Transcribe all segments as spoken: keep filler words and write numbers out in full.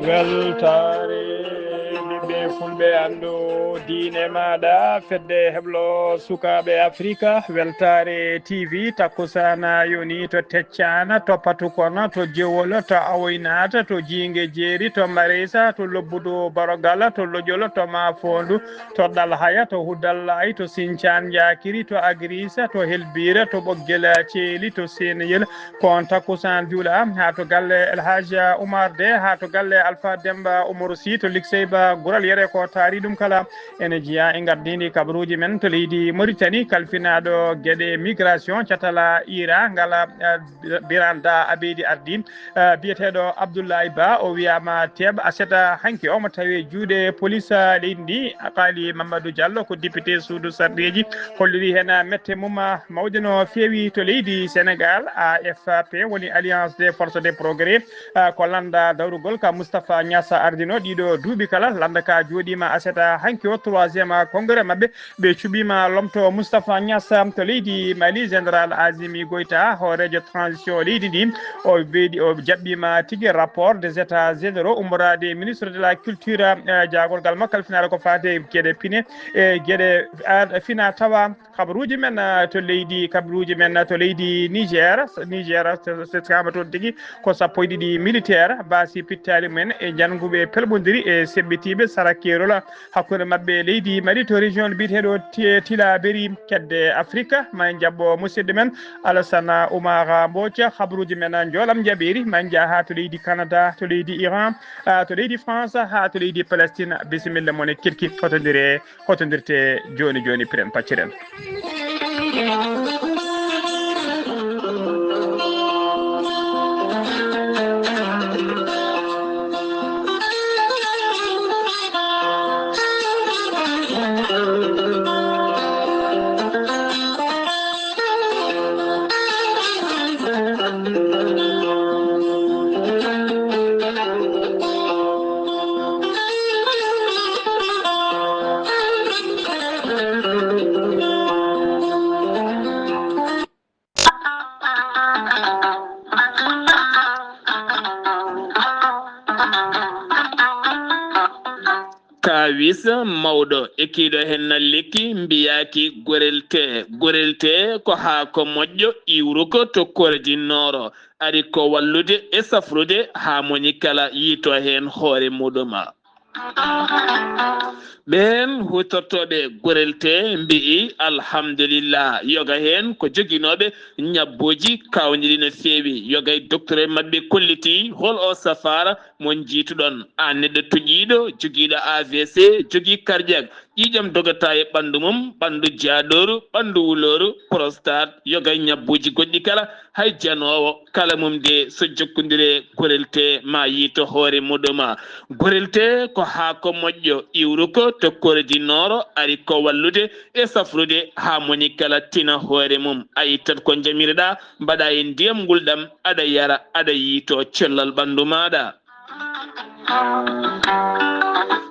Weltaare ɓiɓɓe fulɓe, anndu diine maaɗa, fedde heblo sukaaɓe Afrika, Weltaare T V, takkusaana yoni to Teccana, to Patukon, to Jewol, to Awoynata, to Jiinge Jeeri, to Mareysa, to Lobbudu Barogal, to Lojol, to Maafoondu, to Ɗalhaya, to Hudallaay, to Sincaan Njaakiri, to Agriisa, to Helbiira, to Ɓoggel Ceeli, to Seeneyel, ko on takkusaan juula haa to galle El Hadj Oumar De, haa to galle Alpha Demba Umaru Sy, to Likseyba Gural Yere, ko taari ɗum kala. Ene jeyaa e ngardiindi kabaruuji men to leydi Mauritanie, kalfinaaɗo geɗe migration, catala ira, ngala, eh, Biranda Abeydi Ardi, eh, biyeteeɗo Abdoulaye Ba, o wiyaama teeɓ aset hanki o mo tawi juuɗe police, eh, leydi ndi, Qaali Mamadou Diallo, ko député suudu sarɗeeji, holliri heen mette mum, eh, mawɗe no feewi to leydi Sénégal. A F P woni Alliance des Forces de Progrès, eh, ko lannda dawrugol ka Moustapha Niass ardino ɗiɗo duuɓi kala. Lannda ka jooɗiima aset hanki o troisième congrès maɓɓe. Ɓe cuɓiima lomto Moustapha Niass to leydi Mali, Général Azimi Goïta, hooreejo transition leydi ndi. O ɓeydi, o jaɓɓiima tigi rapport des états généraux ummoraade ministre de la culture, eh, jaagorgal makko kalfinaare ko faati e geɗe pine e geɗe, ah, fina tawa. Kabaruuji men, ah, to leydi, kabaruuji men, ah, to leydi Niger. Niger, so, so tawama toon tigi ko sappo e ɗiɗi militaire, baasi pittaali men e jannguɓe pelɓondiri e seɓɓitiiɓe sara keerol hakkunde maɓɓe leydi Mali to région biyeteeɗo Ti-, Tilaberi, kedde Afrika. Ma en jaɓɓo musidɗo men Alassane Oumar Mbodj, habaruuji men njoolam jaɓeeri. Ma en njah haa to leydi Canada, to leydi Iran, ah, to leydi France, haa to leydi Palestine. Bisimilla mon e kirki, hotondire, hotondirte jooni jooni, piren pacciren. Kaawis mawɗo e kiiɗo hen na lekki mbiyaaki gorel tee. Gorel tee ko haako moƴƴo iwruko to kordi nooro. Ari ko wallude e safrude haa moni kala yiito heen hoore muɗum. Ɓeen huutortooɓe gorel tee mbi'i, alhamdulillah, yoga heen ko joginooɓe ñabbuuji kaawniiɗi no feewi. Yoga e docteur maɓɓe kolliti hol o safaara mo njiituɗon. Aan neɗɗo tuƴiiɗo, jogiiɗo A V C, jogii cardiaque, ƴiiƴam dogata e ɓanndu mum, ɓanndu jaaɗooru, ɓanndu wulooru, prostate, yoga e ñabbuuji goɗɗi kala, hay janoowo kala mum de so jokkondire gorel tee ma yiito hoore muɗum. Gorel tee ko haako moƴƴo iwruko to kordi nooro, ari ko wallude e safrude haa moni kala tina hoore mum. A ittat ko njamireɗaa, mbaɗa e ndiyam ngulɗam, aɗa yara, aɗa yiito cellal ɓanndu maaɗa.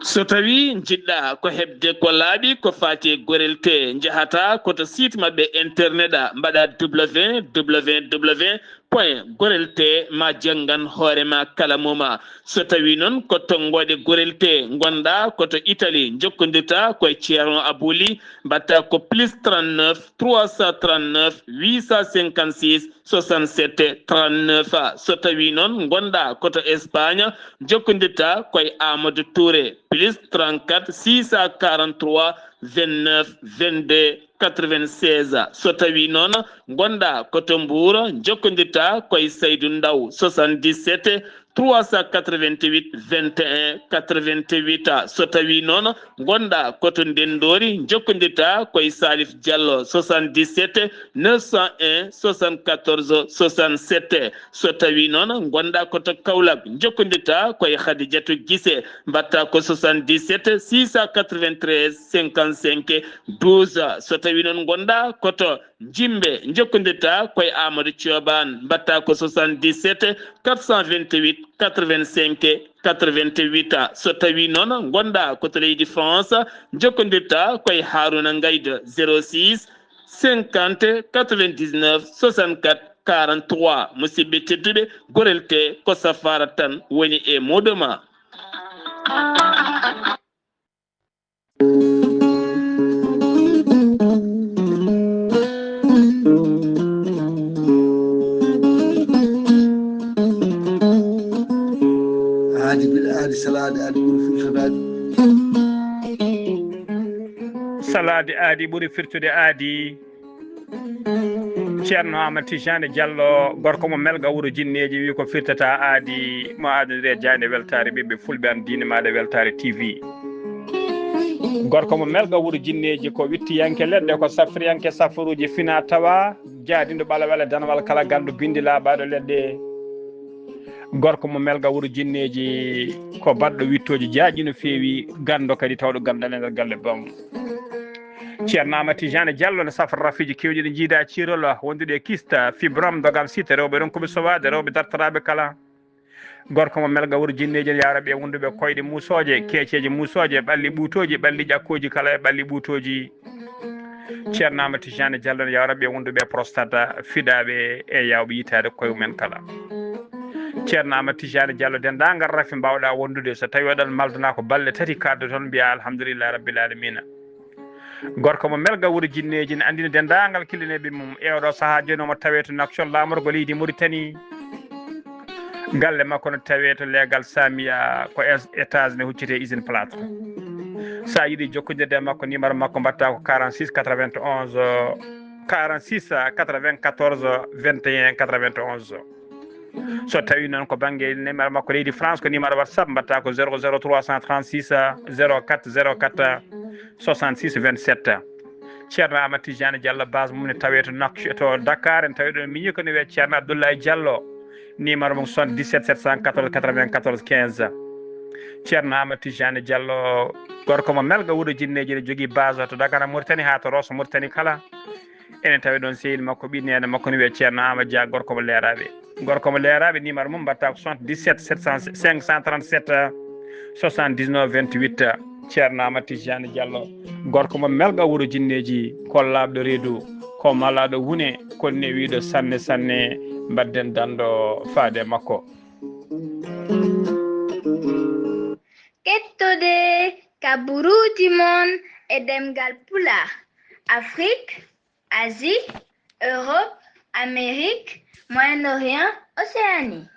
So tawi njiɗɗa ko heɓde ko laaɓi ko faati e gorel tee, njahata ko to site maɓɓe internet a, mbaɗa W W W point gorel tee ma janngan hoore ma kala muma. So tawi noon ko tonngoode gorel tee ngonɗa ko to Italie, njokkondirta ko e Ceerno Abou Ly, mbaɗta ko plus trente-neuf trois cent trente-neuf huit cent cinquante-six soixante-sept trente-neuf. So tawi noon ngonɗa ko to Espagne, jokkondirta ko e Amadou Touré, plus trente-quatre six cent quarante-trois vingt-neuf vingt-deux quatre-vingt-seize. So tawi noon ngonɗa ko to Mbour, jokkondirta ko e Saydou Ndaw, soixante-dix-sept trois cent quatre-vingt-huit, vingt et un, quatre-vingt-huit. So tawii noon ngonɗaa ko to Ndenndoori, njokkondirtaa ko e Salif Diallo, soixante-dix-sept, neuf cent un, soixante-quatorze, soixante-sept. So tawii noon ngonɗaa ko to Kaolack, njokkondirtaa ko e Khadijatou Guissé, mbaɗtaa ko soixante-dix-sept, six cent quatre-vingt-treize, cinquante-cinq, douze. So tawii noon ngonɗaa ko to Jimbe, njokkondirtaa ko e Amadou Thioban, mbaɗtaa ko soixante-dix-sept, quatre cent vingt-huit, quatre-vingt-cinq, quatre-vingt-huit. So tawii noon ngonɗaa ko to leydi France, njokkondirtaa ko e Harouna Ngaïda, zéro six, cinquante, quatre-vingt-dix-neuf, soixante-quatre, quarante-trois. Musidɓe tedduɓe, gorel tee ko safaara tan woni e muuɗum. Aadi bil aadi, salaade aadi ɓuri firtude aadi. Salaade aadi ɓuri firtude aadi. Ceerno Amadou Tijani Diallo, gorko mo Melga wuro jinneeji, wi ko firtata aadi, mo aadondiri e jaaynde weltaare ɓiɓɓe fulɓe, an diine maaɗa weltaare T V. Gorko mo Melga wuro jinneeji, ko wittiyanke leɗɗe, ko safriyanke safaruuji fina tawa, jaadindo ɓalawale danawal kala ganndo bindi laaɓaaɗo leɗɗe. Gorko mo Melga wuro jinneeji, ko baɗɗo wittooji jaaƴi no feewi, ganndo kadi tawɗo ganndal e nder galle bam. Ceerno Amadou Tijani Diallo ne safra rafiiji keewɗi ɗi njiida ciirol, wondude e kista, fibrom, dogal site, rewɓe ronkuɓe sowaade, rewɓe dartoraaɓe kala. Gorko mo Melga wuro jinneeji, yaa Rabbi, e wonduɓe koyɗe muusooje, keeceeje muusooje, ɓalli ɓuutooji, ɓalli ƴakkooji kala e ɓalli ɓuutooji. Ceerno Amadou Tijani Diallo ne, yaa Rabbi, e wonduɓe prostate, fiɗaaɓe e yaawɓe yitaade koye mumen kala. Ceerno Amadou Tijani Diallo, denndaangal rafi mbaawɗaa wondude, so tawii oɗon maldana ko balɗe tati kaaddoton, mbiyaa alhamdulillahi rabbil alamina. Gorko mo Melga wuro jinneeji ne anndina denndaangal killineeɓe mum e oɗo sahaa jooni omo tawee to Nouakchott, laamorgo leydi Mauritanie. Galle makko no tawee to leegal Samia, ko es-, étage ne huccetee usine plâtre. So a yiɗi jokkondirde e makko, numéro makko mbaɗtaa ko quarante-six quatre-vingt-onze, quarante-six quatre-vingt-quatorze vingt et un quatre-vingt-onze. So tawii noon ko bannge numéro makko leydi France, ko numéro WhatsApp, mbaɗtaa ko zéro zéro trois cent trente-six zéro quatre zéro quatre soixante-six vingt-sept. Ceerno Amadou Tijani Diallo, base mum ne tawee to Nouakchott, to Dakar, en tawii ɗoon miñi ko ne wiyee Ceerno Abdoulaye Diallo, numéro mum soixante-dix-sept sept cent quatorze quatre-vingt-quatorze quinze. Ceerno Amadou Tijani Diallo, gorko mo Melga wuro jinneeji, ne jogii base to Dagana Mauritanie haa to Rosso Mauritanie kala. Enen tawi ɗoon sehil makko, ɓii neene makko ne wiyee Ceerno Amadou Dia, gorko mo Leeraaɓe. Gorko mo Leeraaɓe, numéro mum mbaɗtaa ko soixante-dix-sept sept cent, cinq cent trente-sept soixante-dix-neuf vingt-huit. Ceerno Amadou Tijani Diallo, gorko mo Melga wuro jinneeji, ko laaɓɗo reedu, ko malaaɗo wune, ko newiiɗo sanne sanne. Mbaɗden danndo faade makko. Kettoɗe kaburuuji mon e ɗemngal Pulaar, Afrik, Asie, Europe, Amérique, Moyen-Orient, Océanie.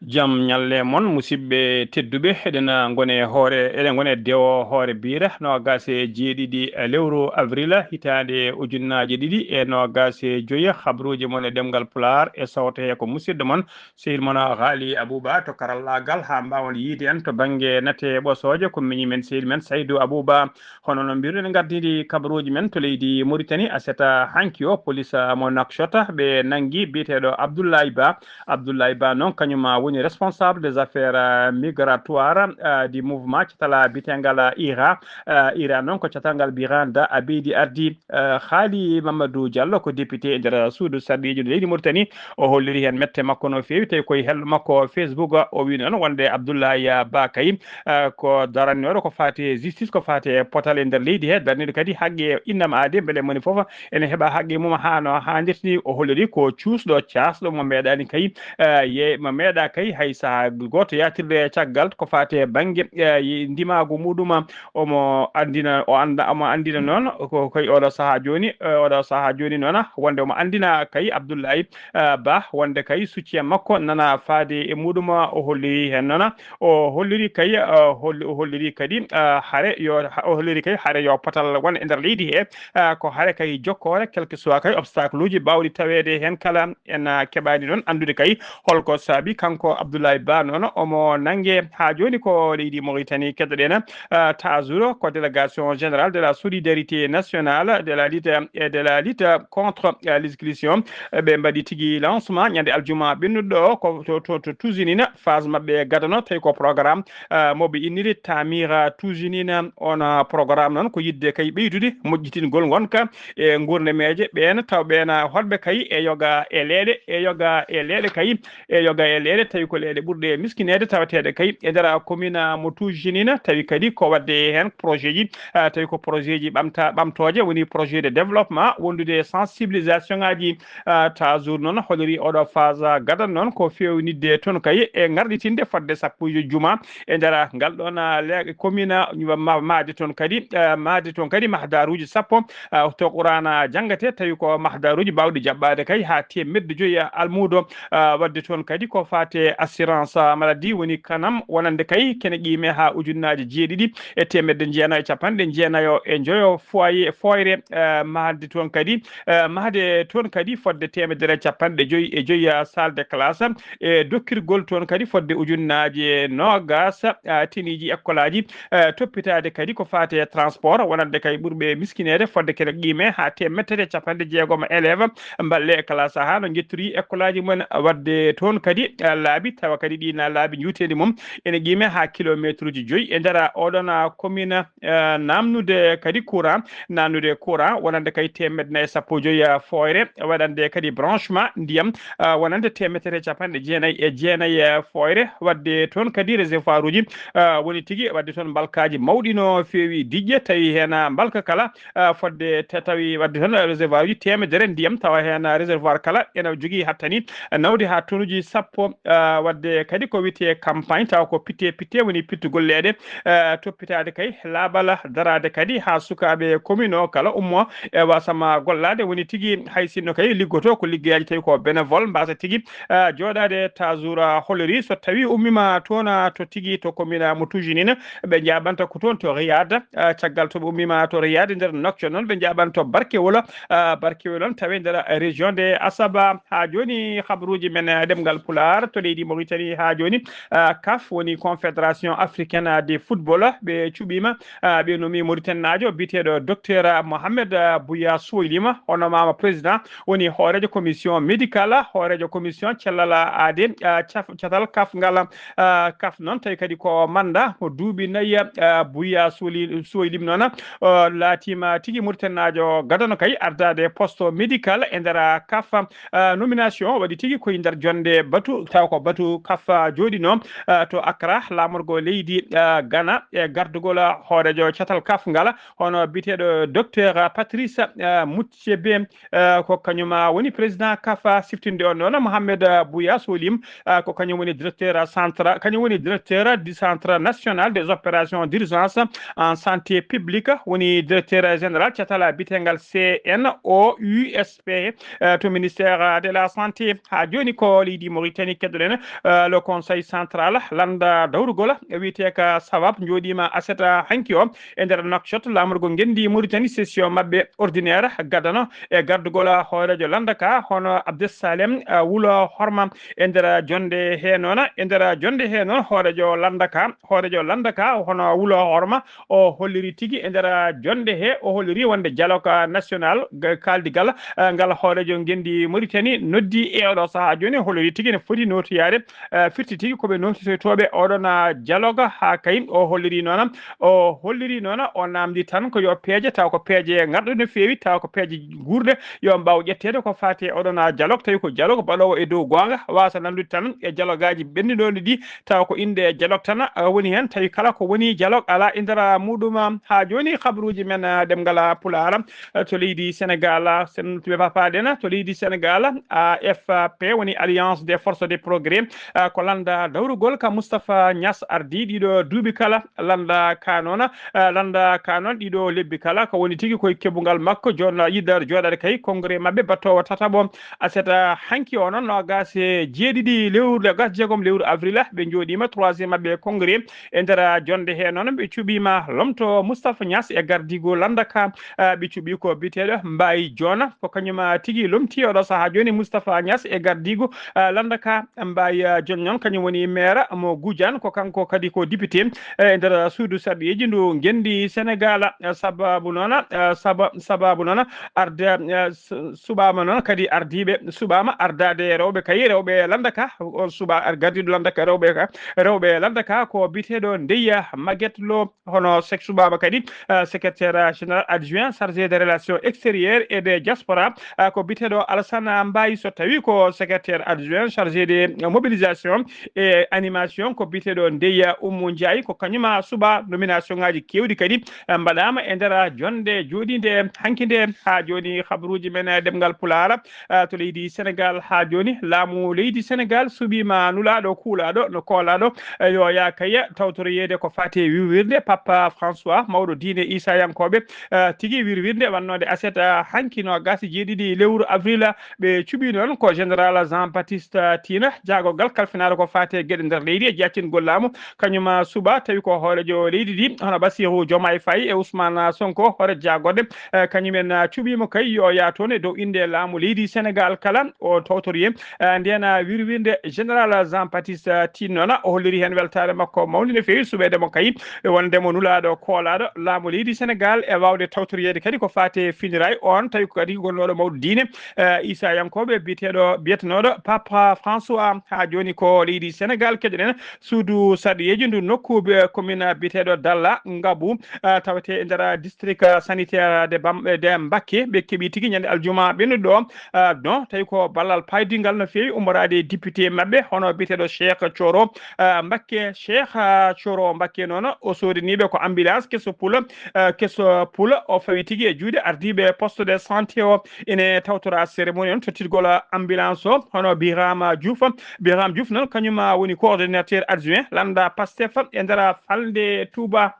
Jam ñalle mon, musidɓe tedduɓe. Eɗen ngoni e hoore, eɗen ngoni e dewo hoore biire, noogaas e jeeɗiɗi lewru avril, hitaande ujunnaaje ɗiɗi e noogaas e joyi. Habruuji mon e ɗemngal Pulaar e sawto he ko musidɗo mon, sehil mon Haali Abuba to karallaagal, haa mbaawon yiide en to bannge nate ɓosooje, ko miñi men, sehil men Saydu Abuba. Hono no mbiruɗen, gardidi kabaruuji men to leydi Mauritanie, aset hanki o, police mo Nouakchott ɓe nanngi biyeteeɗo Abdoulaye Ba. Abdoulaye Ba noon, kañum woni responsable des affaires, euh, migratoires, euh, du mouvement catal biyeteengal IRA. Euh, IRA noon ko catal ngal Biranda Abedi ardi. Euh, Haali Mamadou Diallo ko député e nder suudu sarɗiiji leydi Mauritanie. O holliri heen mette makko no feewi, tawi koye hello makko Facebook, o wi noon wonde Abdoulaye Ba kay, eh, ko darannooɗo ko faati e justice, ko faati e potal e nder leydi he, darniiɗo kadi haqqe innam aade, mbele moni fof ene heɓa haqqe mum haa no haanirta ni. O holliri ko cuusɗo, caasɗo, mo meeɗaani kay, eh, ye-, mo meeɗa kay hay sahaa gooto yaatirde e caggal ko faati e bannge, eh, ndimaagu muɗum. Omo anndina, o annda, omo anndina noon ko koye oɗo sahaa jooni, eh, oɗo sahaa jooni noon, wonde omo anndina kay Abdoulaye, eh, Ba, wonde kay soutien makko nana faade e muɗum. O holliri heen noon, o holliri kay, eh, holli-, o holliri kadi, eh, hare yo, o holliri kay hare yo potal won e nder leydi he, eh, ko hare kay jokkoore, quel que soit kay obstacle uji baawɗi taweede heen kala, en, eh, keɓaani noon anndude kay holko saabi kanko Ko Abdoulaye Ba noon omo nannge haa jooni ko leydi Mauritanie. Keddoɗen, ah, Tazuro ko délégation générale de la solidarité nationale de la lutte et de la lutte contre, ah, l'exclusion. Eh, ɓe mbaɗi tigi lancement ñande aljuma ɓennuɗo ɗo ko to, to, to Tuzinina, phase maɓɓe gadano, tawi ko programme, ah, mo ɓe inniri Tamira Tuzinina. On, ah, programme noon ko yiɗde kay ɓeydude moƴƴitingol ngonka e nguurnameeje ɓeen, taw ɓeen, ah, hoɗɓe kay e yoga e leeɗe, e yoga e leeɗe kay, e yoga e leeɗe, tawi ko leeɗe ɓurɗe miskineede tawateeɗe kay e nder commune mo Tuujinina, tawi kadi ko waɗde heen projet ji, ah, tawi ko projet ji ɓamta-, ɓamtooje, woni projet de développement, wondude sensibilisation ngaji, ah, ta jour noon, holori oɗo phase, ah, gadan noon ko fewnitde toon kay e ngarɗitinde fodde sappo e joy juma e nder ngal ɗoon, ah, le-, commune, ah, ma-, maade toon kadi, ah, maade toon kadi mahdaruuji sappo, ah, to Qur'aana janngate, tawi ko mahdaruuji baawɗi jaɓɓaade kay haa teemedde joyi almuudo, ah, waɗde toon kadi ko faate assurance, ah, maladie, woni kanam wonande kay kene qiime haa ujunnaaji jeeɗiɗi e teemedde jeenayo e capanɗe jeenayo e njoyo foyer, foyre, ah, mahde toon kadi, ah, mahde toon kadi fodde teemedere capanɗe joyi e joyi, ah, salle de classe, e dokkirgol toon kadi fodde ujunnaaje noogas, ah, teniiji ekkolaaji, eh, toppitaade kadi ko faati e transport, wonande kay ɓurɓe miskineede fodde kene qiime haa teemedde tati e capanɗe jeegom élève mballe e kala sahaa no njettori ekkolaaji mumen, waɗde toon kadi, eh, laabi, tawa kadi ɗiin laabi njuuteendi mum ene qiime haa kilomeetruuji joyi e nder oɗon, ah, commune, eh, naamnude kadi courant, naamnude courant wonande kay teemedde nayi e sappo e joyi, ah, foyre, waɗande kadi branchement ndiyam, ah, wonande teemedere capanɗe jeenayi e jeenayi, ah, foyre, waɗde toon kadi réservoir uji, ah, woni tigi waɗde toon mbalkaaji mawɗi no feewi diƴƴe, tawi heen, ah, mbalka kala, ah, fodde ta-, tawi waɗde toon réservoir uji teemedere ndiyam, tawa heen, ah, réservoir kala ene jogii hattani, ah, nawde haa tonuji sappo, ah, waɗde kadi ko wiyetee campagne, tawa ko pitte pitte woni pittugol leeɗe, ah, toppitaade kay laaɓal, daraade kadi haa sukaaɓe commune o kala ummo e wasama gollaade, woni tigi hay sinno kay liggoto ko liggeyaaji tawi ko bénévole, mbasa tigi, ah, jooɗaade ta jour, ah, holori so tawi ummima toon, ah, to tigi to commune, ah, mo Tuujinina, ɓe njaɓanta ko toon to Riyad, ah, caggal to ɓe ummima to Riyad nder Nouakchott noon ɓe njaɓan to Barkewol, ah, Barkewol noon tawi nder région de Asaba. Haa jooni habruuji men, ah, ɗemngal Pulaar to leydi Mauritanie haa jooni, ah, CAF woni Confédération Africaine, ah, de Football, ɓe cuɓima, ah, ɓe nomi Mauritanie naajo biyeteeɗo Docteur Mohamed, ah, Bouya Soueilima, hono mama président woni hooreejo commission médicale, hooreejo commission cellal aade, ah, caf-, catal CAF ngal, ah, CAF noon tawi kadi ko manda mo duuɓi nayi, ah, Bouya Souli-, Soueilima noon, ah, laatima tigi Mauritanie naajo gadano kay ardaade poste médical e nder CAF. Ah, nomination waɗi tigi koye nder jonde batu, taw ko batu CAF jooɗino, ah, to Accra, laamorgo leydi, ah, Ghana, e gardugol hooreejo catal CAF ngal, hono biyeteeɗo Docteur Patrice, ah, Motsepe, ah, ko kañum, ah, woni président CAF siftinde on ɗon, Mohamed, ah, Bouya Soueilima, ah, ko kañum woni directeur central, kañum woni directeur du Centre National des Opérations d'Urgence en Santé Publique, woni directeur général catal biyetegal C N O U S P, eh, to ministère de la Santé. Haa jooni ko leydi Mauritanie keddoɗen, eh, le Conseil Central, lannda dawrugol, wiyetee ka Sawab, njooɗiima aset hanki o e nder Nouakchott, laamorgo ngenndi Mauritanie, session maɓɓe ordinaire gadano e gardugol hooreejo lannda ka, hono Abdessalem, eh, Wulo Horma, e nder jonde he noon, e nder jonde he noon, hooreejo lannda ka, hooreejo lannda ka, hono Wulo Horma, o holliri tigi e nder jonde he, o holliri wonde dialogue national, ga-, kaaldigal, eh, ngal hooreejo ngenndi Mauritanie noddi e oɗo sahaa jooni, o holliri tigi ne foti nootoyaade, eh, firti tigi ko ɓe nootitoytooɓe oɗon, ah, dialogue. Haa kay o holliri noon, o holliri noon, o naamndi tan ko yo peeje, taw ko peeje ngarɗe no feewi, taw ko peeje guurɗe, yo mbaaw ƴetteede ko faati e oɗon, ah, dialogue, tawi ko dialogue baɗoowo e dow goonga, waasa nanndude tan e dialogueaji ɓennuɗoɗi ɗi, tawa ko innde dialogue tan, ah, woni heen, tawi kala ko woni dialogue alaa e nder, ah, muɗum. Haa jooni, habruuji men, ah, ɗemngal, ah, Pulaar, ah, to leydi Sénégal, ah, sen-, to ɓe papaɗen, to leydi Sénégal, A F P, woni Alliance des Forces de Progrès, ah, ko lannda dawrugol ka Moustapha Niass ardii ɗiɗo duuɓi kala, lannda ka noon, ah, lannda ka noon ɗiɗo lebbi kala, ko woni tigi koye keɓungal makko, joon yiɗde jooɗaade kay congrès maɓɓe battoowo tataɓo aset hanki o noon, noogaas e jeeɗiɗi lewru, noogaas jeegom lewru avril, ɓe njooɗiima troisième maɓɓe congrès. E nder jonde he noon, ɓe cuɓiima lomto Moustapha Niass e gardiigu lannda ka, ah, ɓe cuɓi ko biyeteeɗo Mbaye Dione, ko kañum, ah, tigi lomti oɗo sahaa jooni Moustapha Niass e gardiigu, ah, lannda ka, Baye Dieng noon, kañum woni maire mo Goudiane, ko kanko kadi ko député e nder suudu sarɗiyeeji ndu ngenndi Sénégal. Sababu noon, saba-, sababu noon arde, su-, suɓaama noon kadi ardiiɓe, suɓaama ardaade rewɓe kay, rewɓe lannda ka, on suɓa ar-, gardiiɗo lannda ka, rewɓe ka, rewɓe lannda ka ko biyeteeɗo Ndeye Maguette Lo. Hono sek-, suɓaama kadi, eh, secrétaire général adjoint chargé des relations extérieures et des diaspora, eh, ko biyeteeɗo Alassane Mbaye, so tawi ko secrétaire adjoint chargé de mobilisation et animation ko biyeteeɗo Ndeye Oumou Ndiaye, ko kañum a suɓa. Nomination ngaji kewɗi kadi, eh, mbaɗaama e nder jonde jooɗiinde hanki nde. Haa jooni, habaruuji men, eh, ɗemngal Pulaar, eh, to leydi Sénégal haa jooni, laamu leydi Sénégal suɓiima nulaaɗo kuulaaɗo no koolaaɗo, eh, yo yaa kay tawtoroyeede ko faati e wirwirnde Papa François, mawɗo diine Iisayankooɓe, eh, tigi wirwirnde wannoode aset, eh, hanki noogaas e jeeɗiɗi lewru avril. Ɓe cuɓii noon ko général Jean Baptiste Tine, jaagorgal kalfinaaɗo ko faati e geɗe nder leydi e jaatingol laamu, kañum, eh, suɓa tawi ko hooreejo leydi ndi, hono Bassirou Diomaye Faye e Ousmane Sonko, hooreejo jaagorɗe, eh, kañum en, eh, cuɓiima kay yo yaa toon e dow innde laamu leydi Sénégal kala o tawtorii. Eh, ndeen, eh, wirwirnde général Jean Baptiste, eh, Tine noon, o holliri heen weltaare makko mawnde no feewi suɓeede mo kay, e wonde mo nulaaɗo koolaaɗo laamu leydi Sénégal e waawde tawtoriyeede kadi ko faati e finiraay on, tawi ko kadi gonnooɗo mawɗo diine, eh, Iisayankooɓe biyeteeɗo, biyetenooɗo Papa François. Haa jooni ko leydi Sénégal keɗoɗen, suudu sarɗiyeeji ndu nokku be-, commune biyeteeɗo Dalla Ngabu, ah, tawetee e nder district sanitaire de Bam-, de Mbacké. Ɓe keɓi tigi ñande aljuma ɓennuɗo, ah, ɗon, tawi ko ballal paydingal no feewi ummoraade e député maɓɓe, hono biyeteeɗo Cheikh Thioro, ah, Mbacké. Cheikh, ah, Thioro Mbacké noon, o soodaniiɓe ko ambulance keso pula, ah, keso pula, o fawi tigi e juuɗe ardiiɓe poste de santé o. Ene tawtora cérémonie on tottirgol ambulance o, hono Birama Diouf. Birame Diouf noon, kañum, ah, woni coordonnateur adjoint lannda Pastef e nder falnde Touba.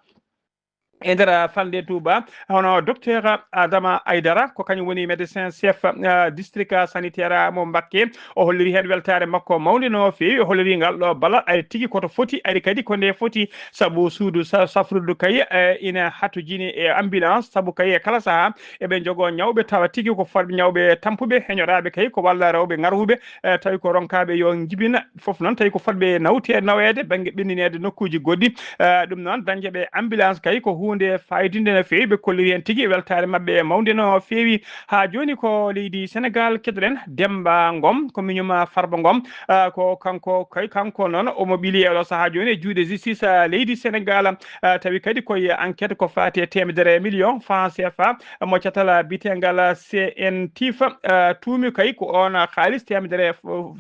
E nder falnde Touba, hono docteur Adama Aydara, ko kañum woni médecin chef, ah, district sanitaire mo Mbacké. O holliri heen weltaare makko mawnde no feewi. O holliri ngal ɗo ballal ari tigi ko to foti, ari kadi ko nde foti, sabu suudu sa-, safrudu kay, eh, ina hatojini e ambulance, sabu kay e kala sahaa eɓe njogoo ñawɓe tawa tigi ko fotɓe ñawɓe tampuɓe, heñoraaɓe kay ko walla rewɓe ŋarwuɓe, eh, tawi ko ronkaaɓe yo njibin fof noon, tawi ko fotɓe nawte-, naweede bannge ɓennineede nokkuuji goɗɗi. Eh, ɗum noon, dañde ɓe ambulance kay ko huunde faayidinnde no feewi. Ɓe kolliri heen tigi weltaare maɓɓe e mawnde no feewi. Haa jooni ko leydi Sénégal keɗoɗen Demba Ngom, ko miñum Farba Ngom. Eh, ko kanko kay, kanko noon omo ɓili e oɗo sahaa jooni e juuɗe justice, eh, leydi Sénégal. Eh, tawi kadi ko e enquête ko faati e teemedere million franc C F A mo catal bitengal C N T F, eh, tuumi kay ko on haalis teemedere,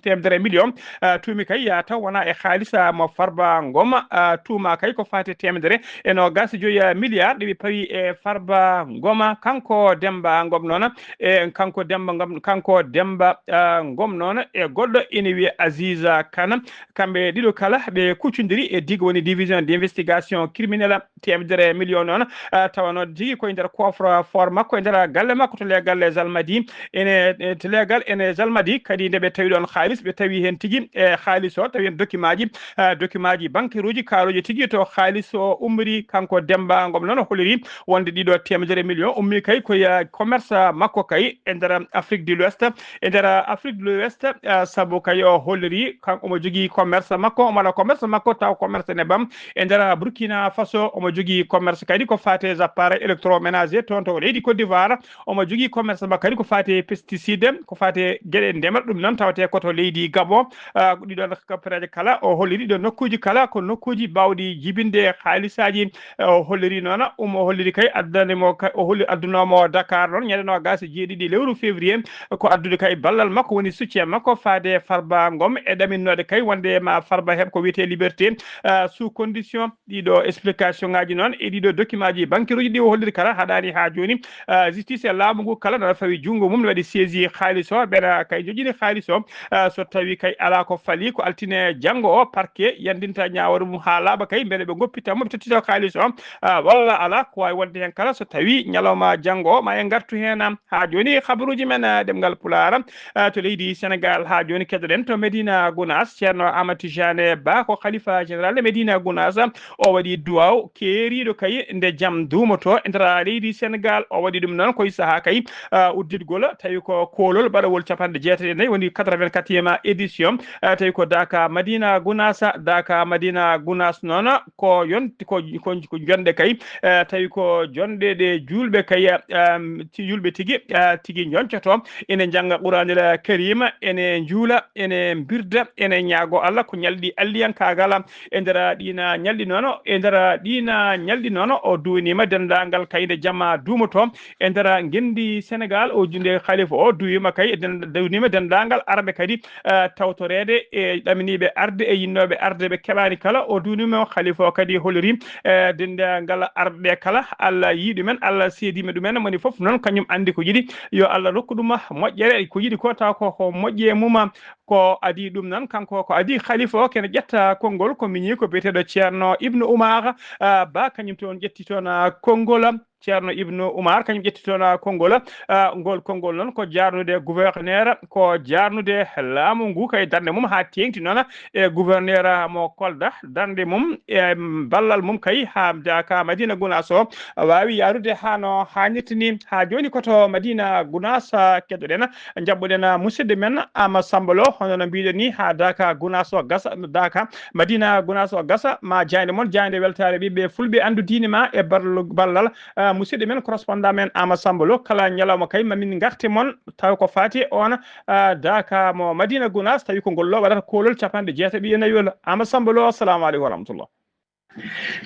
teemedere million, eh, tuumi kay yaa taw wona e haalis, ah, mo Farba Ngom, ah, tuuma kay ko faati teemedere e noogaas e joyi milliard ɗi ɓe pawi e Farba Ngom. Kanko Demba Ngom noon, e kanko Demba Ngom, kanko Demba, ah, Ngom noon e goɗɗo ina wiyee Aziz Kane. Kamɓe ɗiɗo kala ɓe kuccondiri e dig woni division d'investigation criminelle. Teemedere million noon, ah, tawa noon tigi koye nder coffre fort makko, e nder galle makko to leegal e Zalmadi. Ene, e to leegal ene Zalmadi kadi, nde ɓe tawi ɗoon haalis, ɓe tawi heen tigi e haalis o, tawi heen dokimaaji, ah, dokimaaji bankeruuji, kaarooji tigi to haalis o ummori. Kanko Demba Ngom noon o holliri wonde ɗiɗo teemedere million ummii kay koye, ah, commerce makko kay e nder Afrique de l'Ouest. E nder Afrique de l'Ouest, ah, sabu kay o holliri kan omo jogii commerce makko, omo waɗa commerce makko taw commerce nebbam. E nder Burkina Faso, omo jogii commerce kadi ko faati e appareil électroménager toon to leydi Côte d'Ivoire. Omo jogii commerce makko kadi ko faati e pesticide, ko faati e geɗe ndema. Ɗum noon tawetee ko to leydi Gabon. Ah, ɗiɗon kapereeje kala, o holliri ɗo nokkuuji kala ko nokkuuji baawɗi jibinde haalisaaji. Eh, o holliri noon, um, o holliri kay addani mo ka-, o holli addunoomo Dakar noon ñande noogaas e jeeɗiɗi lewru février. Ko addude kay ballal makko woni soutien makko faade Farba Ngom e ɗaminnoode kay wonde ma Farba heɓ ko wiyetee liberté, ah, sous condition. Ɗiɗo explication ngaji noon e ɗiɗo document ji banquier uji ɗi o holliri kala haɗaani haa jooni. Ah, justice e laamu ngu kala nana fawi junngo mum, ne waɗi saisi haalis o, ɓena kay joƴini haalis o. Ah, so tawi kay alaa ko fali, ko altine janngo o parquet yandinta ñaawore mum haa laaɓa kay, mbele ɓe ngoppitta mo, ɓe tottita haalis o. Ah, golla alaa ko waawi wonde heen kala, so tawii ñalawma janngo o ma en ngartu heen. Haa jooni, habaruuji men, eh, ɗemngal Pulaar, eh, to leydi Senegaal. Haa jooni, keɗoɗen to Medina Gunaas, Ceerno Ahmad Tijane Ba, ko Khalifa Général de Medina Gunaas. O waɗi duwaaw keeriiɗo kay nde jam duumoto e nder leydi Senegaal. O waɗi ɗum noon ko e sahaa kay, eh, udditgol, tawi ko koolol baɗawol capanɗe jeetati e nayi, woni quatre-vingt-quatrième édition. Eh, tawi ko Daaka Madina Gunaas, Daaka Madina Gunaas noon ko yon-, ko, ko, ko jonde kay, eh, tawi ko jonde ɗe juulɓe kay, em, ti-, juulɓe tigi, eh, tigi joncoto, ene njannga Quraanul Kariima, ene njuula, ene mbirda, ene ñaago Allah ko ñalɗi alliyankaagal. E nder ɗiina ñalɗi noon, e nder ɗiina ñalɗi noon, o duwniima denndaangal kay nde jam duumoto e nder ngenndi Senegaal. O junde Khalifa o duwiima kay, den-, duwniima denndaangal arɓe kadi, eh, tawtoreede e ɗaminiiɓe arde e yinnooɓe arde ɓe keɓaani kala. O duwniima Khalifa o kadi holliri, eh, denndaangal arɓe kala, Allah yii ɗumen, Allah seediima ɗumen, moni fof noon kañum anndi ko yiɗi, yo Allah rokku ɗum moƴƴere, ko yiɗi ko taw ko, ko moƴƴi e mum. Ko adii ɗum noon, kanko ko adii Khalifa o, kene ƴetta konngol, ko miñi ko biyeteeɗo Ceerno Ibnu Umar, ah, Ba, kañum toon ƴetti toon, ah, konngol. Ceerno Ibnu Umar, kañum ƴetti toon, ah, konngol. Ah, ngol konngol noon ko jaarnude gouverneur, ko jaarnude laamu ngu kay darnde mum haa teeŋti noon e gouverneur mo Kolda, darnde mum e ballal mum kay haa Daaka Madina Gunaas o waawi yaarude haa no haanirta ni. Haa jooni ko to Madina Gunaas, ah, keɗoɗen. Njaɓɓuɗen, ah, musidɗo men Ama Samba Lo, hono no mbiɗen ni, haa Daaka Gunaas o gasa, Daaka Madina Gunaas o gasa, ma jaaynde mon, jaaynde weltaare ɓiɓɓe fulɓe anndu diine ma e barlo-, ballal, ah, musidɗo men, correspondant men Ama Samba Lo. Kala ñalawma kay ma min ngarte mon, taw ko faati e on, ah, Daaka mo Madina Gunaas, tawi ko ngol ɗo waɗata koolol capanɗe jeetati e nayol. Ama Samba Lo, assalamu aleykum wa rahmatullah.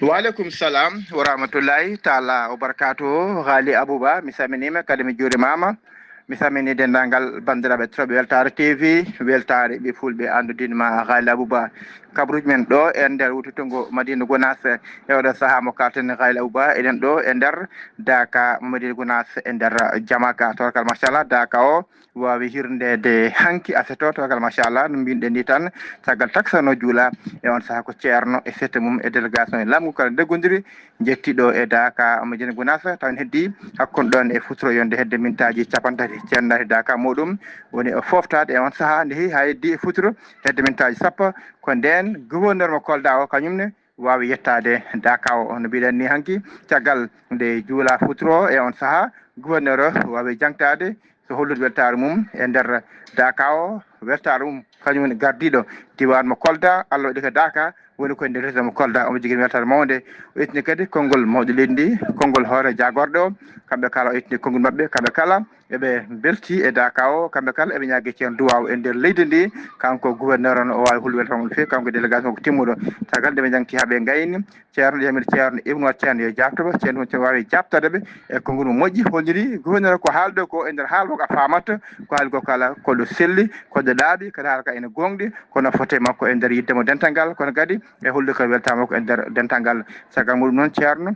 Wa aleykum salam wa rahmatullahi taala wa barakatuhu. Ghali Abouba, mi salminiima, kadi mi juurimaama. Mi salmini denndaangal banndiraaɓe heɗotooɓe Weltaare T V, Weltaare ɓe fulɓe anndu diine ma Ghali Abouba. Kabaruuji men ɗo e nder wuttutugol Madina Gunaas e oɗo sahaa mo kalten Ghali Abouba, eɗen ɗo e nder Daaka Madina Gunaas e nder Jamaka. Tawarkal machallah, Daaka o waawi hirndeede hanki aset o, tawarkal machallah, no mbinɗen ni tan, caggal taksano juula e on sahaa ko ceerno e sette mum e délégation e laamu ngu kala ndeggondiri, njettiiɗo e Daaka Madina Gunaas, taw en heddi hakkunde ɗon e futuro yonde hedde mintaaji capanɗe tati, ceerno naati Daaka muɗum, woni o fooftaade e on sahaa, nde heewi haa heddi e futuro hedde mintaaji sappo, ko ndeen gouverneur mo Kolda o kañum ne waawi yettaade Daaka o, no mbiɗen ni hanki, caggal nde juula futuro e on sahaa, gouverneur o waawi jaŋtaade, so hollude weltaare mum e nder Daaka o, weltaare mum kañum woni gardiiɗo diiwaan mo Kolda, Allah waɗi ko Daaka woni ko e nder région mo Kolda, omo jogii weltaare mawnde. O ittini kadi konngol mawɗo leydi ndi, konngol hoore jaagorɗe o, kamɓe kala o ittini konngol maɓɓe, kamɓe kala eɓe mbelti e Daaka o, kamɓe kala eɓe ñaagi ceerno duwaaw e nder leydi ndi, kanko gouverneur o, o waawi hollude weltaare mum no feewi, kanko délégation ko timmuɗo. Caggal nde ɓe njaŋti haa ɓe ngayni, ceerno, yamir ceerno Ibnu Wat Ceerno yo jaabto ɓe, ceerno Ibnu Wat Ceerno waawi jaabtade ɓe e konngol mum moƴƴi, holliri gouverneur ko haalde ko e nder haala makko a faamata, ko haali ko kala ko ɗo selli, ko ɗo laaɓi, kadi haala ka ene gooŋɗi, kono fote makko e nder yidde mo dental ngal, kono kadi e hollude ko weltaare makko e nder dental ngal. Caggal muɗum noon, ceerno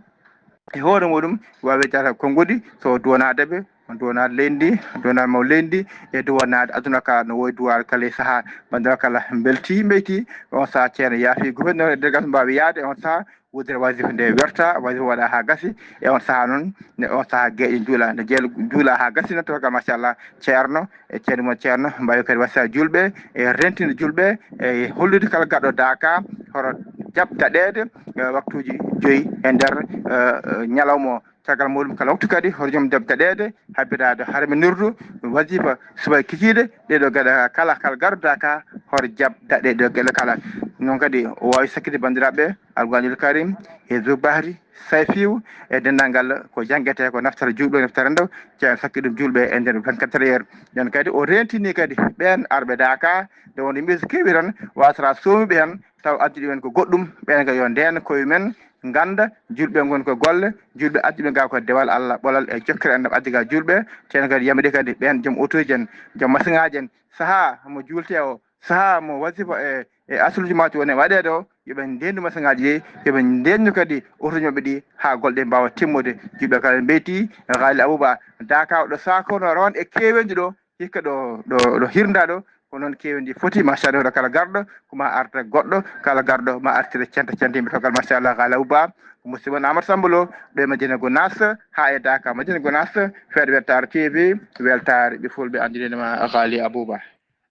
e hoore muɗum waawi jata konngudi so duwanaade ɓe, duwanaade leydi ndi, duwanaade maw leydi ndi, e duwanaade aduna ka no woodi duwaade kala e sahaa. Banndiraaɓe kala mbelti, mbeyti, on sahaa ceerno yaafi gouverneur e délégation mbaawi yaade on sahaa, wuddere wasifa nde werta, wasifa waɗa haa gasi, e on sahaa noon, nde on sahaa geeƴe njuula, nde jeel-, njuula haa gasi noon, tawa ka machallah, ceerno, e ceerno mo ceerno, mbaawi kadi wasifa juulɓe, e rentinde juulɓe, e hollude kala gaɗɗo Daaka, hoto jaɓ daɗeede, e waktuuji joyi e nder, e, e, ñalawma o. Caggal muɗum kala waktu kadi, hoto joom jaɓ daɗeede, habbitaade harminirdu, wasifa, subaka kikiiɗe, ɗeɗo geɗe kala, kala gaɗɗo Daaka, hoto jaɓ daɗeede ɗo geɗe kala. Noon kadi, o waawi sakkitde banndiraaɓe, Alquraanul Karim, e Zubahri, Sayfiyu, e denndaangal ko janngetee, ko naftata juulɓe, naftata renndo, ceerno sakki ɗum juulɓe e nder vingt-quatre heures. Nden kadi, o rentini kadi ɓeen arɓe Daaka, nde wonde mbiyata so keewi tan, wasata soomiiɓe heen, taw addi ɗumen ko goɗɗum, ɓeen kadi yo ndeen koye men, ngannda, juulɓe ngoni ko golle, juulɓe addi ɓe ga ko dewal Allah, ɓolal e jokkere enɗam addi ga juulɓe, ceerno kadi yamiri kadi ɓeen joom otoji en, joom masiŋaaji en, sahaa mo juultee o, sahaa mo wasifa e, e asluuji ma woni waɗeede o, yo ɓe ndeendu masiŋaaji ɗi, yo ɓe ndeendu kadi otoji maɓɓe ɗi, haa golle ɗe mbaawa timmude. Juulɓe kala mbeyti, Ghali Abouba, Daaka o ɗo saakono rawane e keeweendi ɗo, hikka ɗo, ɗo, ɗo hirnda ɗo, Ko noon keewndi foti, machallah, hoto kala garɗo ko ma arta goɗɗo, kala garɗo ma artira centa centa yimɓe togal, machallah, Ghali Abou Ba. Ko musidɗo mon Amadou Samba Lo, ɗo e Madina Gounass, haa e Daka Madina Gounass, fedde weltaare T V, weltaare ɓe fulɓe, anndinema Ghali Abou Ba.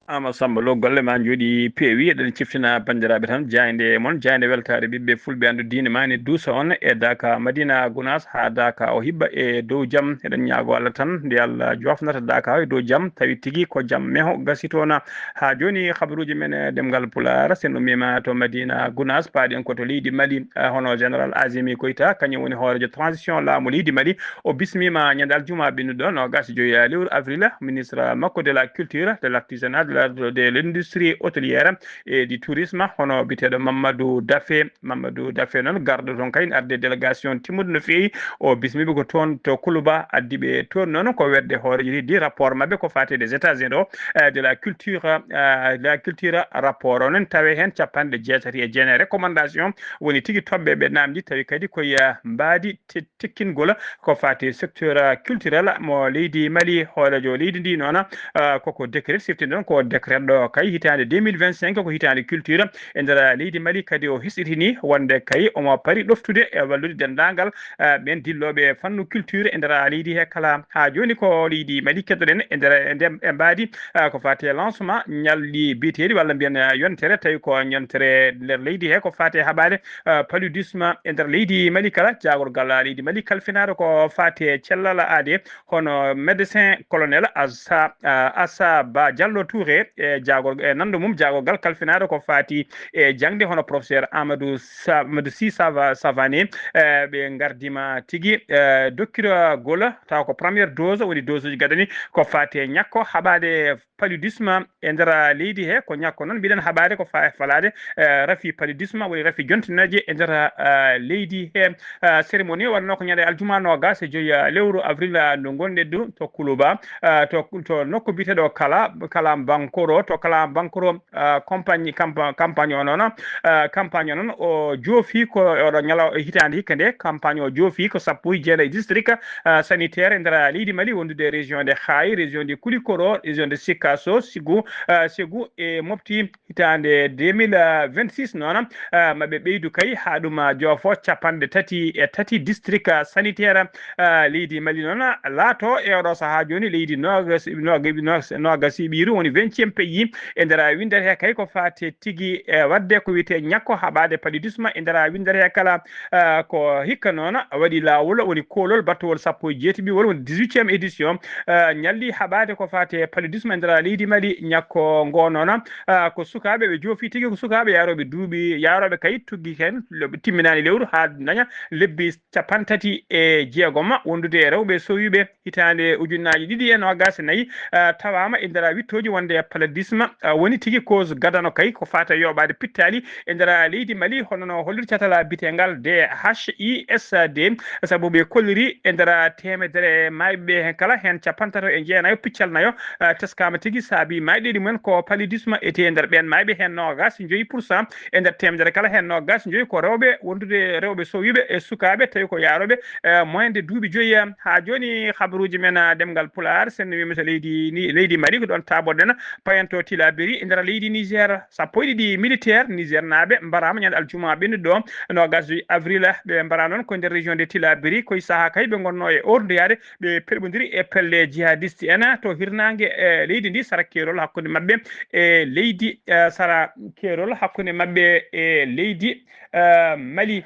Amadou Samba Lo, golle ma njooɗi peewi, eɗen ciftina banndiraaɓe tan jaaynde mon, jaaynde weltaare ɓiɓɓe fulɓe anndu diine ma ne duusa on e Daka Madina Gounass haa Daka o hiɓɓa e dow jam. Eɗen ñaago Allah tan nde Allah joofnata Daka o e dow jam, tawi tigi ko jam meho gasi toon. Haa jooni, habaruuji men, eh, ɗemngal Pulaar, so en ummiima to Madina Gounass, paaɗen ko to leydi Mali, eh, hono Général Azimi Goïta, kañum woni hooreejo transition laamu leydi Mali. O bismiima ñande aljuma ɓennuɗo, noogas e joy lewru avril, ministre makko de la culture, de l'artisanat, de la, de l'industrie hôtelière et du tourisme, hono biyeteeɗo Mamadou Daffé. Mamadou Daffé noon, garɗo toon kay, arde délégation timmuɗo no feewi. O bismiiɓe ko toon to Kuluba, addi ɓe toon noon ko wedde hooreejo leydi, rapport maɓɓe ko faati des États-Unis o, eh, de la culture, eh, de la culture, rapport o noon tawe heen capanɗe jeetati e jeenayi recommandation woni tigi toɓɓe ɓe naamndi, tawi kadi ko e mbaadi te-, tekkingol ko faati secteur culturel mo leydi Mali. Hooreejo leydi ndi noon, eh, koko décret sifti noon, ko décret ɗo kay hitaande deux mille vingt-cinq ko hitaande culture e nder leydi Mali. Kadi o hisitini wonde kay omo pari ɗoftude e wallude denndaangal, eh, ɓeen dillooɓe fannu culture e nder leydi he kala. Haa jooni ko leydi Mali keddoɗen e nder, e ndem, e mbaadi, eh, ko faati e lancement ñalɗi biyeteeɗi walla mbiyen, eh, yontere, tawi ko yontere nder leydi he ko faati e haɓaade, eh, paludisme e nder leydi Mali kala. Jaagorgal leydi Mali kalfinaaɗo ko faati e cellal aade, hono médecin colonel Assa, eh, Assa Ba Diallo Touré, e jaagor-, e nanndo mum jaagorgal kalfinaaɗo ko faati e jaŋde, hono professeur Amadou Sa-, Amadou Sy Sava-, Savané, eh, ɓe ngardiima tigi, eh, dokkiragol taw ko première dose, woni dose uji gadani ko faati e ñakko haɓaade paludisme e nder leydi he. Ko ñakko noon mbiɗen haɓaade ko fa-, falaade, eh, rafi paludisme, woni rafi jontinooje e nder, eh, leydi he. Eh, cérémonie o waɗanoo ko ñande aljuma noogas e joy, eh, lewru avril, eh, ndu ngonɗen ɗo to Kuluba, eh, to, to nokku biyeteeɗo Kala, Kala Bankoro, to Kala Bankoro, eh, compagnie, campa-, campagne o noon, eh, campagne o noon o joofi ko e oɗo ñala-, hitaande hikka nde, campagne o joofi ko sappo e jeenayi district, eh, sanitaire e nder leydi Mali, wondude région de Khaï, région de Koulikoro, région de Sikasso, Ségou, eh, Ségou e Mopti, hitaande deux mille vingt-six noon, eh, maɓe ɓeydu kay haa ɗum, eh, joofo capanɗe tati e tati district, eh, sanitaire, eh, leydi Mali noon laato e oɗo sahaa jooni leydi noogas, noogas, noogas, noogasiɓiru woni vingtième pays e nder winndere he kay ko faati tigi e waɗde ko wiyetee ñakko haɓaade paludisme e nder winndere he kala, eh, ko hikka noon waɗi laawol woni koolol battowol sappo e jeetati woni dix-huitième édition, eh, ñalli haɓaade ko faati e paludisme e nder leydi Mali. Ñakko ngo noon, eh, ko sukaaɓe ɓe joofi tigi, ko sukaaɓe yaarooɓe duuɓi, yaarooɓe kay tuggi heen, lo-, ɓe timminaani lewru haa daña lebbi capanɗe tati e jeegom, wondude e rewɓe sowiiɓe hitaande ujunnaaji ɗiɗi e noogas e nayi, eh, tawaama e nder wittooji wonde paludisme, eh, woni tigi cause gadano kay ko faati e yooɓaade pittaali e nder leydi Mali, hono no holliri catal biyeteegal D H I S D, sabu ɓe kolliri e nder teemedere maayɓe ɓe heen kala, heen capanɗe tato e jeenayo piccal nayo, eh, teskaama tigi saabi maayɗeeɗi mumen ko paludisme. E tee nder ɓeen maayɓe heen noogas e joyi pour cent e nder teemedere kala heen noogas e joyi ko rewɓe, wondude rewɓe sowiiɓe e sukaaɓe, tawi ko yaarooɓe, eh, moins de duuɓi joyi. Haa jooni habaruuji men, ah, ɗemngal Pulaar, so en wiima to leydi ni, leydi Mali, ko ɗoon taaboɗen payanto Tilaberi e nder leydi Niger. Sappo e ɗiɗi militaire nigernaaɓe mbaraama ñande aljuma ɓennuɗo ɗo, noogas e joyi avril. Ɓe mbara noon ko nder région de Tilaberi, ko e sahaa kay ɓe ngonnoo e oorndoyaade, ɓe peɗɓondiri e pelle jihadiste en to hirnaange, eh, leydi ndi, sara keerol hakkunde maɓɓe e leydi, eh, sara keerol hakkunde maɓɓe e leydi, eh, Mali.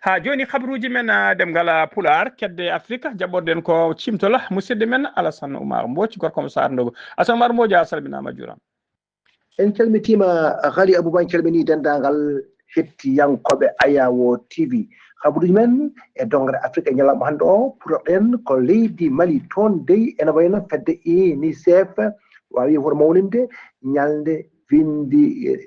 Haa jooni, habaruuji men, ah, ɗemngal, ah, Pulaar, kedde Afrika, jaɓɓorɗen ko cimtol musidɗo men Alassane Oumar Mbodj, gorko mo Saar Ndogo. Alassane Oumar Mbodj, a salminaama, a juuraama. En calmitiima, Ghali Abouba, en calminii denndaangal hettiyankooɓe Ayawo T V. Habaruuji men e dongre Afrika e ñalawma hannde o, puɗɗoɗen ko leydi Mali. Toon dey ene wayno fedde UNICEF waawi hoto mawninde ñalnde winndi,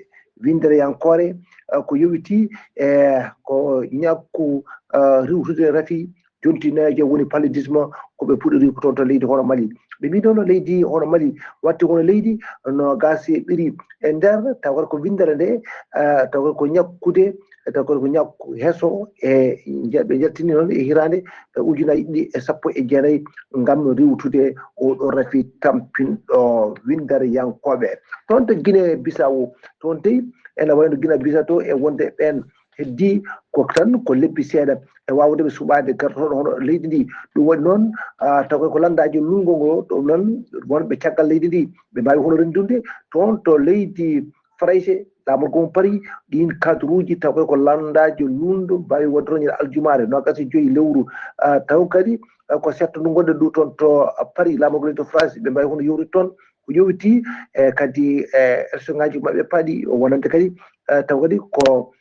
winndereyankoore, eh, ko yowitii e ko ñakku, eh, riiwtude rafi jontinooje woni paludisme, ko ɓe puɗɗori ko toon to leydi hono Mali. Ɓe mbii noon leydi hono Mali watti hono leydi no gaasi ɓiri e nder, taw kadi ko winndere nde, eh, taw kadi ko ñakkude, taw kadi ko ñakku heso e nje-, ɓe njaltini noon e hiraande, eh, ujunaaji ɗiɗi e sappo e jeenayi ngam riiwtude oo ɗoo rafi tampinɗo winndere yankooɓe. Toon to Guinée Bissau, toon tey ene wayno Guinée Bissau to e wonde ɓeen heddii ko tan ko lebbi seeɗa e waawde ɓe suɓaade gartooɗo hono leydi ndi. Ɗum waɗi noon, ah, taw kay ko lanndaaji luulngo ngo, ɗum noon wonɓe caggal leydi ndi, ɓe mbaawi hono renndunde toon to leydi Farayse, laamorgo mo Paris, ɗiin cadre uji taw kay ko lanndaaji luulndo mbaawi waɗde toon ñande aljumaare noogaas e joy lewru. Ah, taw kadi, ah, ko setto ndu ngonɗen ɗo toon to Paris, laamorgo leydi to France, ɓe mbaawi hono yewtude toon ko yowiti, eh, kadi, eh, élection ngaji maɓɓe paaɗi wonande kadi, eh, taw kadi ko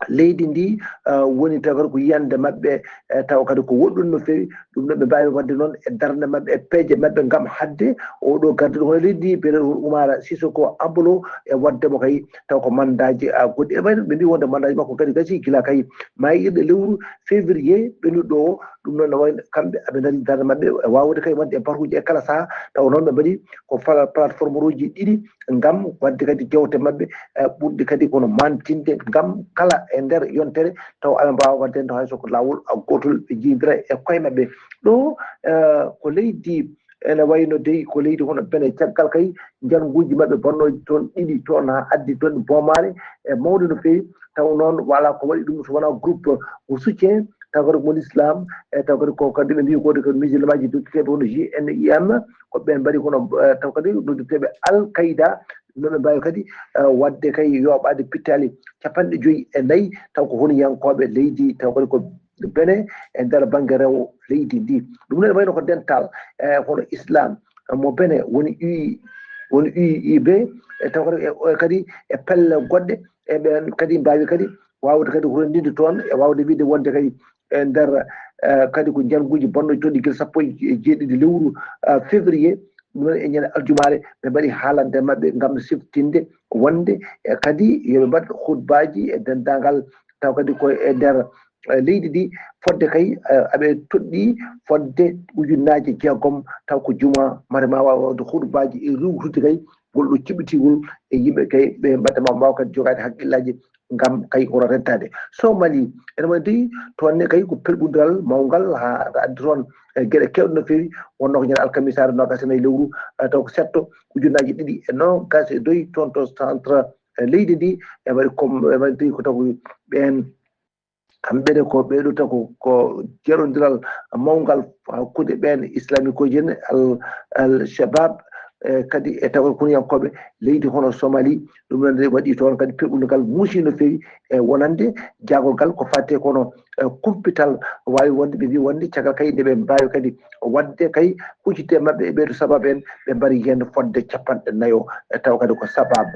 leydi ndi, eh, woni taw kadi ko yiyande maɓɓe, eh, taw kadi ko woɗɗum no feewi. Ɗum ɗo ɓe mbaawi waɗde noon e darnde maɓɓe, e peeje maɓɓe ngam haɗde oo ɗoo garduɗo hono leydi ndi, biyeteeɗo Umara Sissoco Embaló, e waɗde mo kay taw ko mandaaji, ah, goɗɗi. Ene wayi no ɓe mbii wonde mandaaji makko kadi gasi gila kay maayirɗe lewru février ɓennuɗo o. Ɗum noon ne wayno kamɓe aɓe ndarii darnde maɓɓe e waawde kay waɗde e batuuji e kala sahaa, taw noon ɓe mbaɗi ko pla-, plateforme uji ɗiɗi ngam waɗde kadi jewte maɓɓe, eh, ɓurɗe kadi kono mantinde ngam kala e nder yontere taw aɓe mbaawa waɗde heen hay so ko laawol, ah, gootol ɓe njiidira e koye maɓɓe. Ɗo, eh, ko leydi ene wayno dey ko leydi hono Benin, caggal kay njannguuji maɓɓe bonnooji toon ɗiɗi toon haa addi toon boomaare e mawde no feewi. Taw noon wala ko waɗi ɗum so wonaa groupe o soutien, taw kadi ko mo l'islam, e taw kadi ko kadi ɓe mbii ko kadi musulmanji dutteteeɓe hono G N I M, ko ɓeen mbaɗi kono, eh, taw kadi nodduteeɓe Al Qaida, no ɓe mbaawi kadi, eh, waɗde kay yooɓaade pittaali capanɗe joyi e nayi, taw ko honiyankooɓe leydi, taw kadi ko Benin e nder bannge rewo leydi ndi. Ɗum noon wayno ko dental, eh, hono islam, eh, mo Benin woni U I, woni U I B, e taw kadi e, e kadi e pelle goɗɗe, e ɓeen kadi mbaawi kadi waawde kadi renndinde toon e waawde wiide wonde kadi e nder, eh, kadi ko njannguuji bonnooji toon gila sappo e jeeɗiɗi lewru, eh, février, ɗum noon e ñande aljumaare ɓe mbaɗi haalande maɓɓe ngam siftinde wonde, eh, kadi yo ɓe mbaɗ khutbaaji e denndaangal taw kadi ko e nder, eh, leydi ndi, fodde kay, eh, aɓe toɗɗi fodde ujunnaaje jeegom taw ko juma mare ma waawa waɗde khutbaaji e riiwtude kay ngol ɗo ciɓɓitigol e yimɓe kay ɓe mbaɗa ma mbaawa kadi jogaade hakkillaaji ngam kay hono rentaade. So Mali, ene waɗi dey toon ne kay ko pelɓundiral mawngal haa addi toon e geɗe keewɗe no feewi, wonnoo ko ñande alkamisaare noogaas e nayi lewru, eh, taw ko setto ujunnaaji ɗiɗi e noogaas e joy toon to centre, eh, leydi ndi, e waɗi comme, e waɗi dey ko taw ko ɓeen kamɓe ne ko ɓee ɗo taw ko, ko jerondiral mawngal hakkunde ɓeen islamikoji en, al, al shabab, e kadi e taw kuniyankooɓe leydi hono Somali. Ɗum noon waɗi toon kadi peɓungal muusi no feewi e wonande jaagorgal ko faati kono, e kumpital waawi wonde ɓe mbii wonde caggal kay nde ɓe mbaawi kadi waɗde kay huccite maɓɓe e ɓee ɗo sabab en ɓe mbari heen fodde capanɗe nayo e taw kadi ko sabab.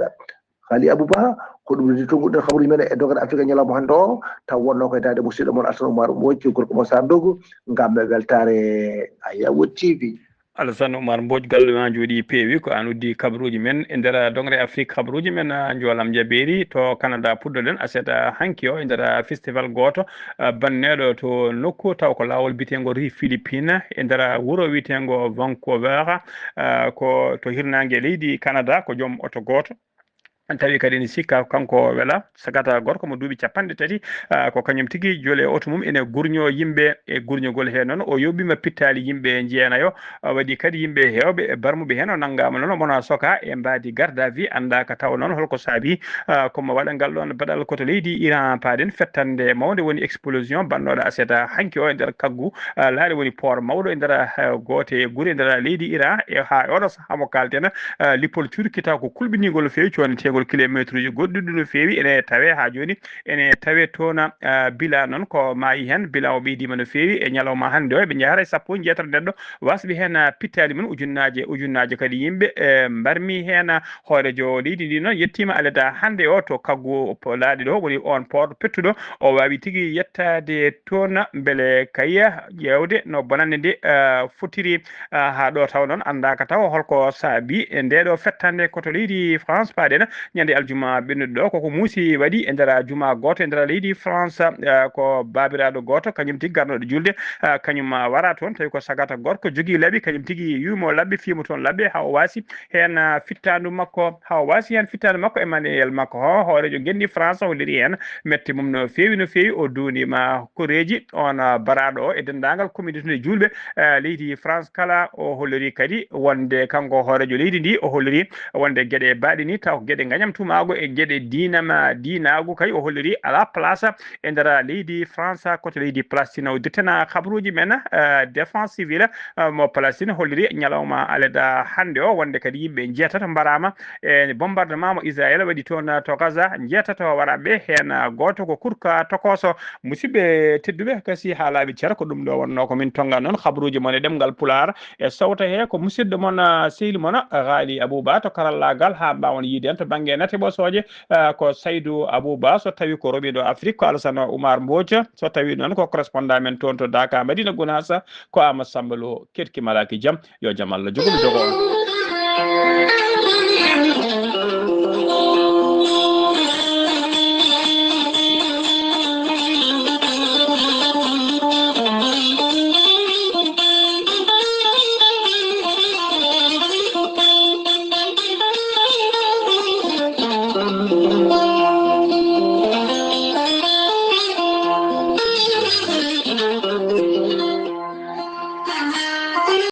Kali Abouba, ko ɗum woni to nguɗen kabaruuji men e dogere Afrique ñalawma hannde o, taw wonnoo ko e daande musidɗo mon Alsan Oumar Mbodj, gorko mo Sandogo, ngam weltaare Ayawo T V. Alsan Oumar Mbodj, galle ma jooɗi peewi, ko aan uddi kabaruuji men e nder dogere Afrique, kabaruuji men, ah, njoolam jabeeri to Canada puɗɗoɗen aset, ah, hanki o e nder, ah, festival gooto, ah, banneeɗo to nokku taw ko laawol biyeteengo Rue Philippine e nder wuro wiyeteengo Vancouver, ah, ko to hirnaange leydi Canada, ko joom oto gooto. Tawi kadi ene sikka kanko Wela Sagata, gorko mo duuɓi capanɗe tati, ah, ko kañum tigi jole oto mum ene gurño yimɓe e gurñogol he noon. O yoɓima pittaali yimɓe jeenayo, ah, waɗi kadi yimɓe heewɓe e barmuɓe heen o nanngaama noon, o mona soka e mbaadi garde à vue, anndaaka taw noon holko saabi, ah, ko mo waɗa ngal ɗoon baɗal ko to leydi Iran paaɗen, fettande mawnde woni explosion bannoɗo aset hanki o e nder kaggu, ah, laaɗe woni port mawɗo e nder, ah, goote e gure e nder leydi Iran, e haa e oɗo sahaa mo kaalten, ah, lippol Turki taw ko kulɓiningol no feewi, coonetengol kilometre uji goɗɗuɗi no feewi, ene tawe haa jooni, ene tawe toon, ah, bila noon ko maayi heen, bila o ɓeydiima no feewi e ñalawma hannde o, eɓe njaha haray sappo e jeetato neɗɗo wasɓe heen, ah, pittaali mum, ujunnaaje, ujunnaaje kadi yimɓe, e mbarmi heen, ah, hooreejo leydi ndi noon yettiima alada hannde o to kaggu po-, laaɗe ɗo woni on port pettuɗo, o waawi tigi yettaade toon mbele kay ƴeewde no bonannde nde, ah, fotiri, ah, haa ɗo taw noon anndaaka taw holko saabi e nde ɗo fettande ko to leydi France paaɗen, Ñande aljuma ɓennuɗo ɗo, koko muusi waɗi e nder juma gooto e nder leydi France, eh, ko baabiraaɗo gooto, kañum tigi garnoɗo julde, eh, kañum, ah, wara toon, tawi ko sagata gorko jogii laɓi, kañum tigi yuumo laɓɓe, fiimo toon laɓɓe, haa o waasi heen, ah, fittaandu makko, haa o waasi heen fittaandu makko e maneyel makko. Ho-, hooreejo ngenndi France holliri heen mette mum no feewi, no feewi. O duuniima koreeji oon, ah, baraaɗo o e denndaangal communauté juulɓe, eh, leydi France kala. O holliri kadi wonde kanko hooreejo leydi ndi, o holliri wonde geɗe baaɗe ni, taw ko geɗe ngañam tumaago e geɗe diina ma diinaagu kay, o holliri alaa place e nder leydi France, koto leydi Palestine. O dirtana kabaruuji men, eh, défense civile, eh, mo Palestine holliri ñalawma aleda hannde o wonde kadi yimɓe njeetato mbaraama e bombardement mo Israël waɗi toon to Gaza, njeetato waraɓe heen, gooto ko kurka tokooso. Musidɓe tedduɓe, kasi haa laaɓi cer, ko ɗum ɗo wonnoo ko min tonngani noon kabaruuji mon e ɗemngal Pulaar. E sawta he ko musidɗo mon, ah, sehil mon, ah, Ghali Abouba to karallaagal, haa mbaawon yiide en to bannge nate ɓosooje, ah, ko Saydou Abouba, so tawi ko roɓiɗo Afrique ko Alassane Oumar Mbodj, so tawi noon ko correspondant men toon to Dakar Madina Gounass ko Amadou Samba Lo. Keɗki malaaki jam, yo jam Allah jogo mi jogo on.